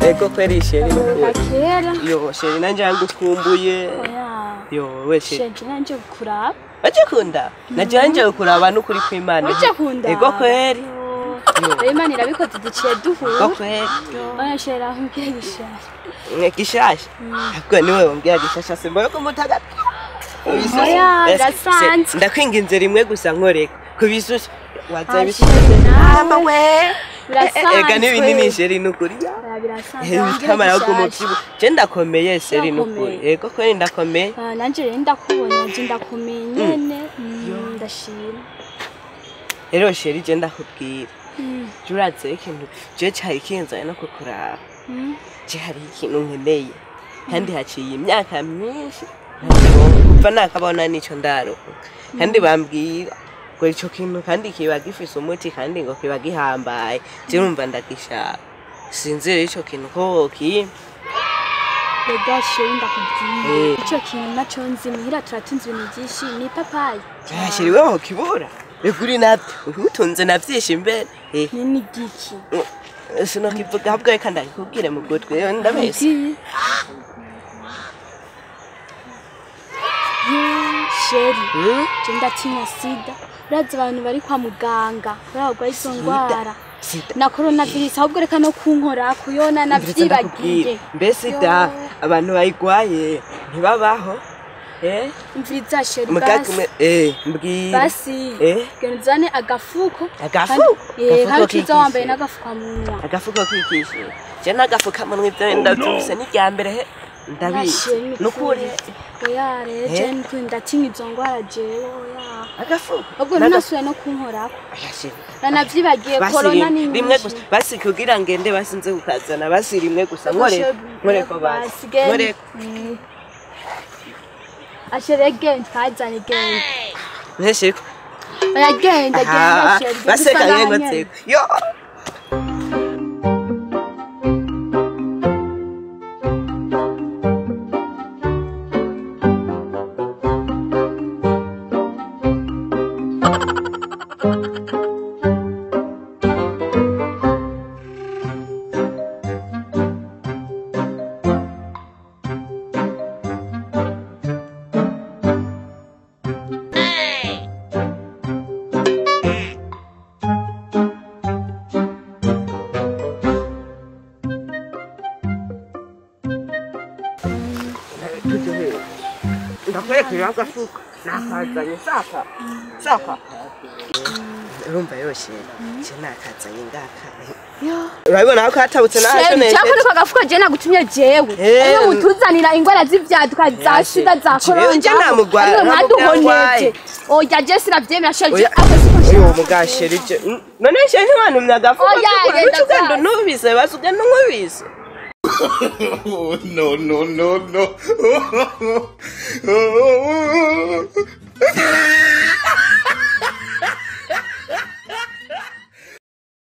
Ego kweri chéri kera. Yo chéri nanje ngukumbuye. Yo we chéri nanje gukuraba. Aje kunda? Naje nje gukuraba n'ukuri kw'Imana. Uje kunda? Ego kweri. Yo Imana irabikoze duciye duhura. Ego kweri. Oya chéri aho umbwira gishasha. Mwe gishasha? Ahubwo niwe umbwira gishasha simba ko mutagata. Oya birasanzwe. Ndakwinginze rimwe gusa nkoreka. Kubisusa waza bisusa. Mama we. Birasanzwe. Ega n'ibinini chéri n'ukuri. Birasanzwe. Kamara ko mubyibu. Je ndakomeye chéri n'ukuri. Ego kweri ndakomeye. Nanje rero ndakubona je ndakomeye nyene. Ndashima. Rero chéri je ndakubwira. Juraze ikintu je cari kinzanye no kukuraba. Je hari ikintu nkeneye. Kandi haciye imyaka myinshi. Kuva nakabona nico ndaronka. Kandi bambwira ngo ico kintu kandi kiba gifise umuti kandi ngo kiba gihambaye. Je urumva ndagishaka. Sinzi ico kintu ko ki Rega chéri ndakubwiye. Ico kintu naco nzi muhira turatunze ibintu byinshi ni papayi. Chéri wewe ukibura. Eguri navyo utunze navyishe imbere. Ni giki? Sinokivuga ahubwo reka ndakubwire mu gutwi ndabese. Chéri, je ndatinya sida. Urazi abantu bari kwa muganga, baragwaye izo ndwara. Na coronavirus ahubwo reka no kunkora kuyona navyibagiye. Mbese da abantu bayigwaye ntibabaho. Imviriza chéri basi. Mbwira. Basi. Genzane agafuko. Agafuko? Kandi uza wambaye n'agafukamunwa. Agafuko kikishe. Je n'agafukamunwa ivyo ndavyumvise ni rya mbere ndabizi. Nukuri. Oya rero je ndatinya izo ndwara jewe oya. Agafuko. Ubwo nasuye no kunkorako. Oya chéri. Nanavyibagiye corona ni rimwe gusa. Basi kugira ngende basinze kukazana basi rimwe gusa nkore. Nkoreko basi. Nkoreko. Ashere genda kazane genda. Nesheko. Oya genda genda chéri. Baseka ngengo tseko. Yo. Ndakwereka agafuko nakazanye saka saka urumva yoshe je nakazanye ngaka urabibona ko hatabutse naje neza cyakora ko agafuko je nagutumye jewe ariyo mutuzanira ingwara z'ivyaduka za sida za corona je namugwara mwaduhoneje oya je siravyemera chéri uyo mugasheri je none chéri ntiwantumye agafuko ugenda nubise basi ugenda unkubise. No, no, no, no.